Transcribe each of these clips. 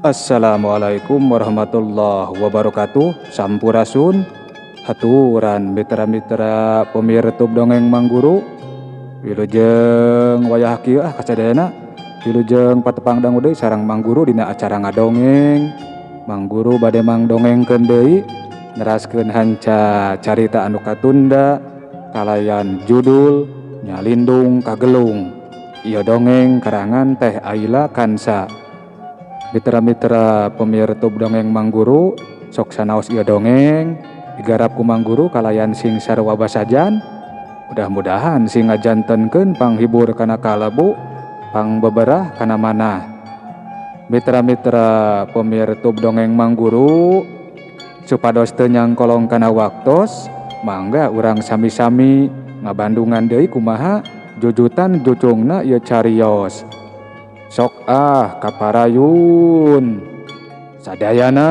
Assalamualaikum warahmatullahi wabarakatuh. Sampurasun. Haturan mitra-mitra pemirtub dongeng Mangguru. Wilujeng wayah kieu ah kasadayana. Wilujeng patepang dangu deui sareng Mangguru dina acara ngadongeng. Mangguru bade mangdongengkeun deui neraskeun hanca carita anu katunda kalayan judul Nyalindung Kagelung. Ieu dongeng karangan Teh Aila Kansa. Mitra-mitra pemirtub dongeng Mangguru sok sanaos ieu dongeng digarap ku Mangguru kalayan sing sarua basajan. Mudah-mudahan sing ngajantenkeun panghibur kana kalebu, pangbeberah kana manah. Mitra-mitra pemirtub dongeng Mangguru supados teu nyangkolong kana waktos, mangga urang sami-sami ngabandungan deui kumaha jujutan jucungna ieu carios. Sok ah kaparayun sadayana.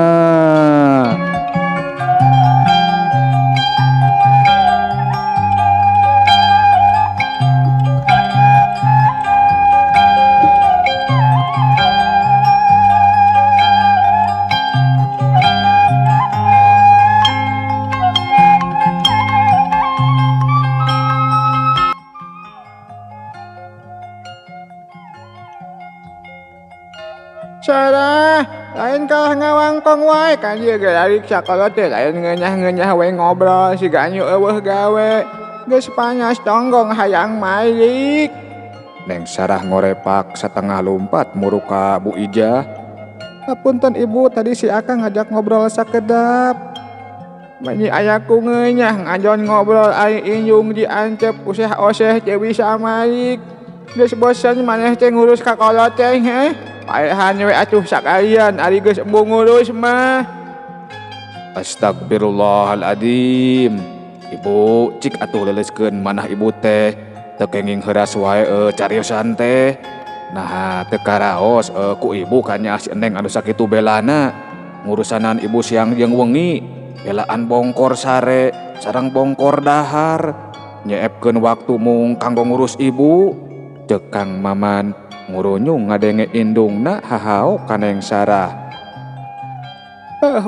Sarah, lain kalah ngawangkong wae kan ieu ge larik sakola teh lain ngeunah-ngeunah we ngobrol siga anu eueuh gawe. Geus panas tonggong hayang malik. Neng Sarah ngorepak satengah lumpat muru ka Bu Ijah. Hapunten Ibu, tadi si Akang ngajak ngobrol sakedap. Meni aya ku ngeunah ngajon ngobrol ari injung diancep useh-oseh teu bisa malik. Geus bosen maneh teh ngurus ka kolot teh heh. Paehan we atuh sakalian ari geus embung ngurus mah. Astagfirullahaladzim. Ibu cik atuh leuleuskeun manah ibu teh teu kenging heuras wae cariosan teh. Naha teu karaos ku ibu kanya si Neng anu sakitu belana. Ngurusanan ibu siang jeung wengi, belaan bongkor sare sareng bongkor dahar. Nyeepkeun waktu mung kanggo ngurus ibu. Ceuk Kang Maman ngurunyung ngadenge indungna hahao ka Neng Sarah.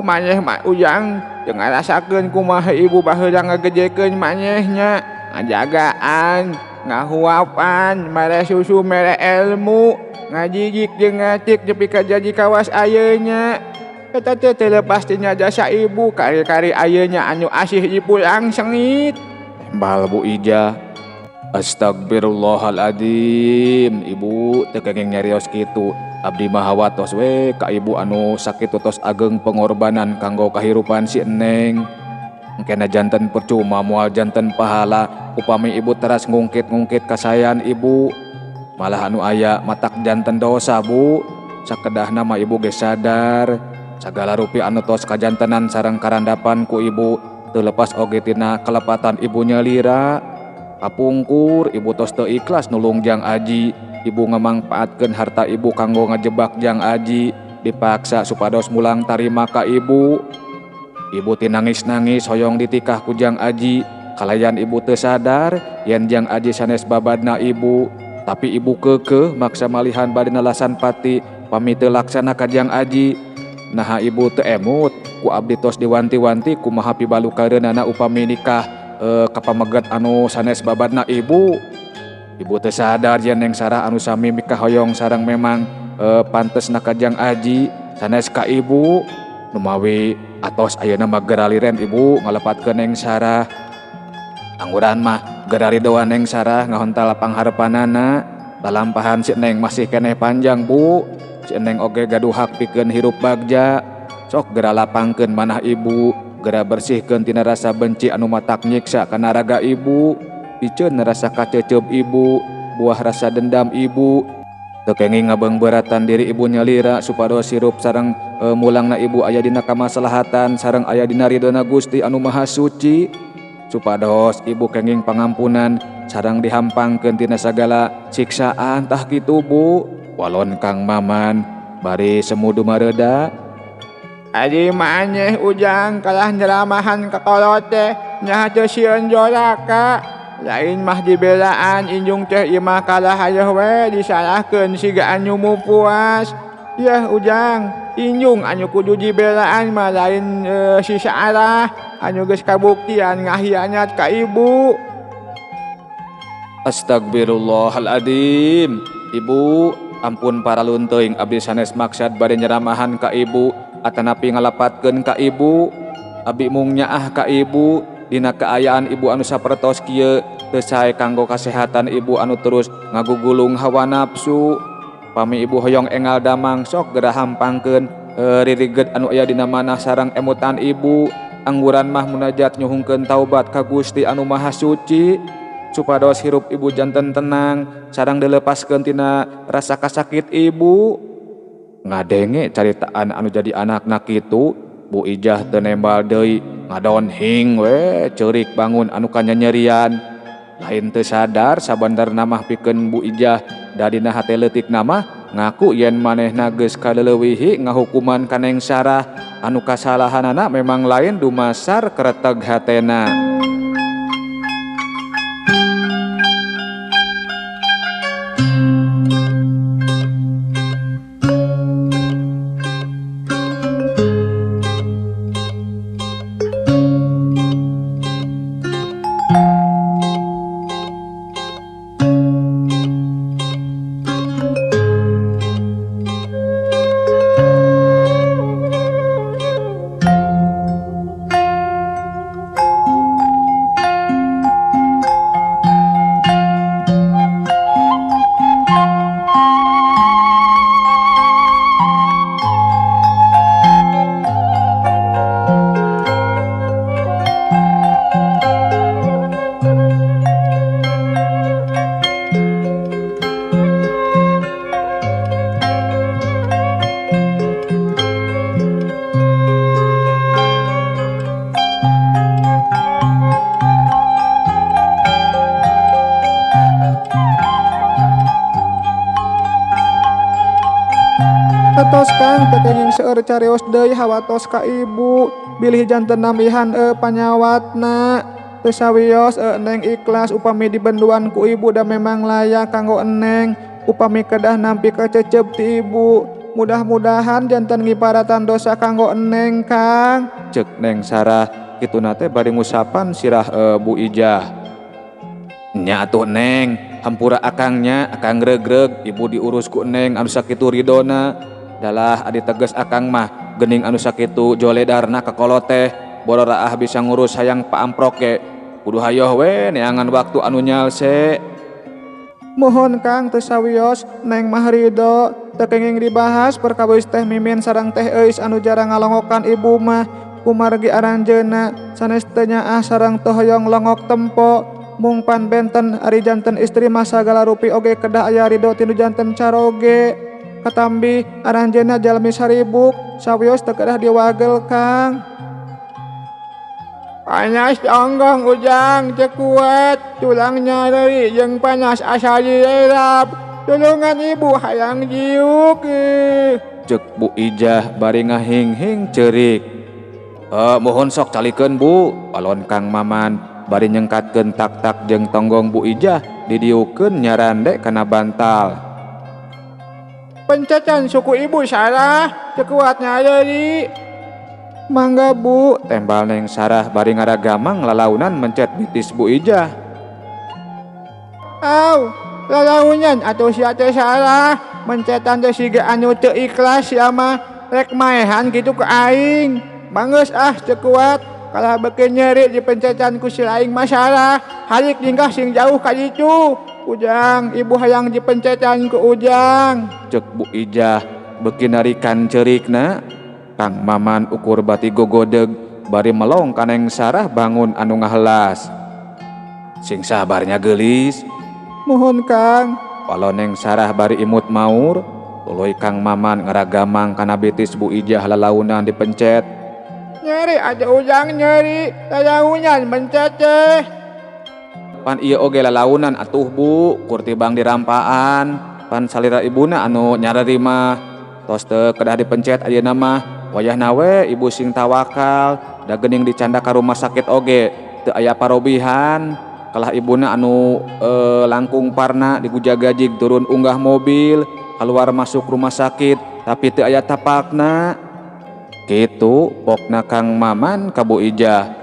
Maneh mah Ujang teu ngarasakeun kumaha ibu baheula ngagejekeun manehnya, ngajagaan, ngahuapan, mere susu, mere ilmu, ngajijik jeung ngacik nepi ka jadi kawas ayeuna. Eta teh teu lepas tina jasa ibu kari-kari ayeuna anu asih dipulang sengit. Tembal Bu Ijah. Astagfirullahaladzim, ibu teu kenging nyarios kitu. Abdi mah hawatos we ka ibu anu sakitu tos ageng pengorbanan kanggo kahirupan si Neng. Engkena janten percuma moal janten pahala upami ibu teras ngungkit-ngungkit kasayan ibu. Malah anu aya matak janten dosa bu. Sakedahna mah ibu ge sadar sagala rupi anu tos kajantenan sareng karandapan ku ibu teu lepas oge tina kelepatan ibu nyalira. Kapungkur ibu tos teu ikhlas nulung Jang Aji. Ibu ngamangpaatkeun harta ibu kanggo ngajebak Jang Aji. Dipaksa supados mulang tarima ka ibu. Ibu tinangis-nangis hoyong ditikah ku Jang Aji. Kalayan ibu teu sadar yen Jang Aji sanes babadna ibu. Tapi ibu keukeuh maksa malihan bade nalasan pati pami teu laksana ka Jang Aji. Naha ibu teu emut ku abdi tos diwanti-wanti kumaha pibalukareunana upami nikah ka pamegat anu sanes babadna ibu. Ibu teu sadar yen Neng Sarah anu sami mikahoyong sareng memang pantesna ka Jang Aji sanes ka ibu. Numawi atos ayeuna mah geraliren ibu ngalepatkeun Neng Sarah. Angguran mah geraridoan Neng Sarah ngahontal pangharepanana. Lalampahan si Neng masih keneh panjang bu. Si Neng oge gaduh hak pikeun hirup bagja. Sok gera lapangkeun manah ibu, gera bersihkeun tina rasa benci anu matak nyiksa kana raga ibu, piceun rasa kaceceup ibu, buah rasa dendam ibu. Teu kenging ngabeungbeuratan diri ibu nyalira supados hirup sareng mulangna ibu aya dina kamaslahatan sareng aya dina ridona Gusti anu Maha Suci. Supados ibu kenging pangampunan sareng dihampangkeun tina sagala siksaan tah kitu bu. Walon Kang Maman bari semu dumareuda. Ari maneh Ujang kalah nyeramahan ka kolot teh nya teu sieun joraka. Lain mah dibelaan injung teh ieu mah kalah hayeuh we disalahkeun siga anu mupuas. Yah Ujang, injung anu kudu dibelaan mah lain si Sarah anu geus kabuktian ngahianat ka ibu. Astagfirullahaladzim. Ibu, ampun paralun teuing abdi sanes maksad bade nyeramahan ka ibu atanapi ngalapatkeun ka ibu. Abi mung nyaah ka ibu dina kaayaan ibu anu sapertos kieu teu sae kanggo kasehatan ibu anu terus ngagugulung hawa nafsu. Pami ibu hoyong engal damang sok geura hampangkeun ririget anu aya dina manah sareng emutan ibu. Angguran mah munajat nyuhungkeun taubat ka Gusti anu Maha Suci supados hirup ibu janten tenang sareng dilepaskeun tina rasa kasakit ibu. Ngadenge caritaan anu jadi anakna kitu, Bu Ijah teu nembal deui, ngadonhing we ceurik bangun anu kanyanyerian. Lain teu sadar sabandarna mah pikeun Bu Ijah dadina hate leutikna mah ngaku yen manehna geus kaleulewihi ngahukuman ka Neng Sarah anu kasalahanana memang lain dumasar kereteg hatena. Tos Kang teu kenging seueur carios deui hawatos ka ibu bilih janten nambihan panyawatna. Teu sawios Neng ikhlas upami dibenduan ku ibu da memang layak kanggo Neng upami kedah nampi kececep ti ibu. Mudah-mudahan janten ngiparatan dosa kanggo Neng Kang. Cek Neng Sarah kituna teh bari ngusapan sirah Bu Ijah. Nya atuh Neng, hampura akangnya, akang regreg ibu diurus ku Neng anu sakitu ridona. Dalah adi teges akang mah gening anu sakitu joledarna ka kolot teh bororaah bisa ngurus hayang paamprok ge kudu hayoh we neangan waktu anu nyalse. Mohon Kang teu sawios Neng mah ridho teu kenging dibahas perkawis teh Mimin sareng teh Euis anu jarang ngalongokan ibu mah kumargi aranjeuna sanes teu nyaah sareng teu hoyong longok tempo mung pan benten ari janten istri mah sagala rupi oge kedah aya ridho tinu janten caroge. Katambi aranjeuna jalmi saribuk sawios teu kedah diwagel Kang. Panas onggong Ujang teu kuat tulang nyareri jeung panas asa dilerap tulungan ibu hayang jiuk. Cek Bu Ijah bari ngahinghing ceurik. Mohon sok calikeun Bu, alon Kang Maman bari nyengkatkeun tak-tak jeung tonggong Bu Ijah didiukeun nyarande kana bantal. Pencetan suku ibu Sarah teu kuat nyareri. Mangga Bu, tembal Neng Sarah bari ngaragamang lalaunan mencet bitis Bu Ijah. Aw, lalaunan atuh sia teh Sarah, mencetan teh siga anu teu ikhlas sia mah rek maehan kitu ka aing. Manggeus ah teu kuat, kalah beuki nyeri dipencetan ku si aing mah Sarah, halik nyingkah sing jauh ka ditu. Ujang, ibu hayang dipencetan ku Ujang. Cek Bu Ijah beuki narikan ceurikna. Kang Maman ukur bati gogodeg bari melong ka Neng Sarah bangun anu ngahelas. Sing sabarnya geulis. Mohon Kang. Walau Neng Sarah bari imut maur, tuluy Kang Maman ngaragamang kana bitis Bu Ijah lalaunan dipencet. Nyeri aja Ujang nyeri, lalaunan mencet teh. Pan ieu oge lalaunan atuh Bu, kur tibang dirampaan. Pan salira ibuna anu nyareri mah. Tos teu kedah dipencet ayeuna mah. Wayahna we ibu sing tawakal, da geuning dicanda ka rumah sakit oge teu aya parobihan. Kalah ibuna anu langkung parna digujagajig turun unggah mobil, keluar masuk rumah sakit, Tapi teu aya tapakna. Kitu pokna Kang Maman ka Bu Ijah.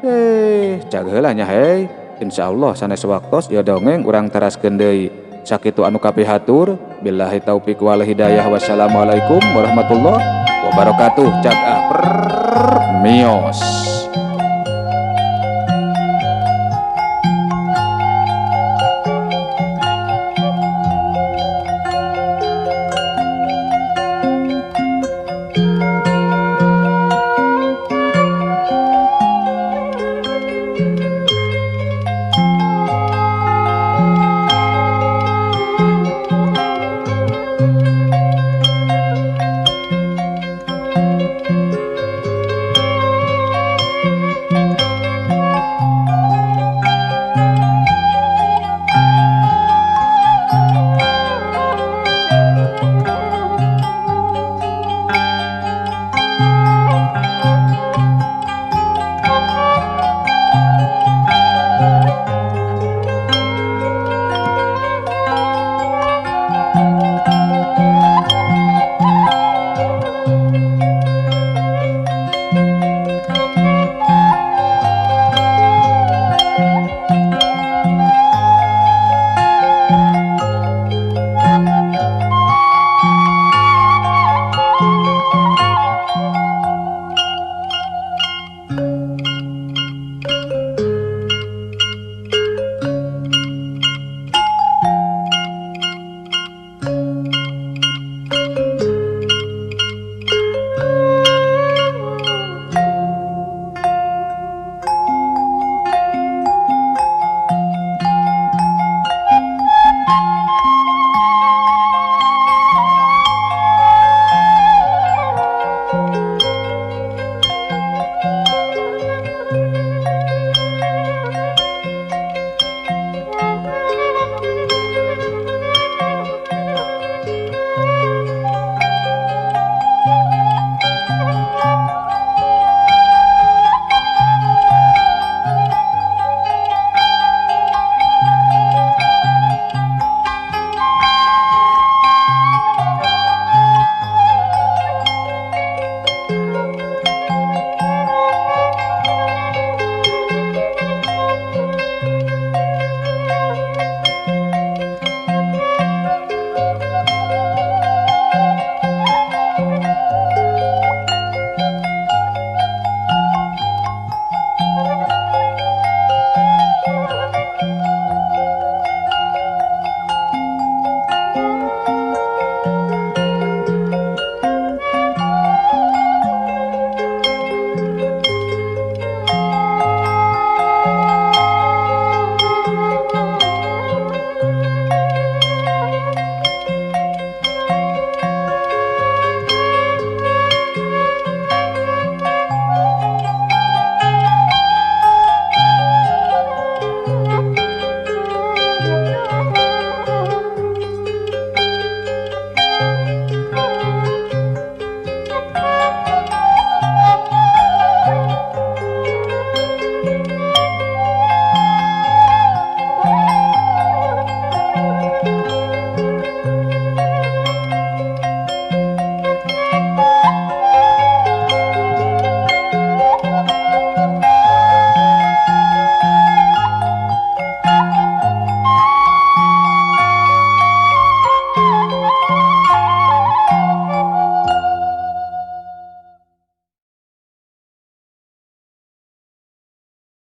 Eh, cag heula nya hei. Insyaallah sanes waktos ieu dongeng urang teraskeun deui. Sakitu anu kapihatur, billahi taufik wal hidayah, wassalamualaikum warahmatullahi wabarakatuh. Cag ah, mios.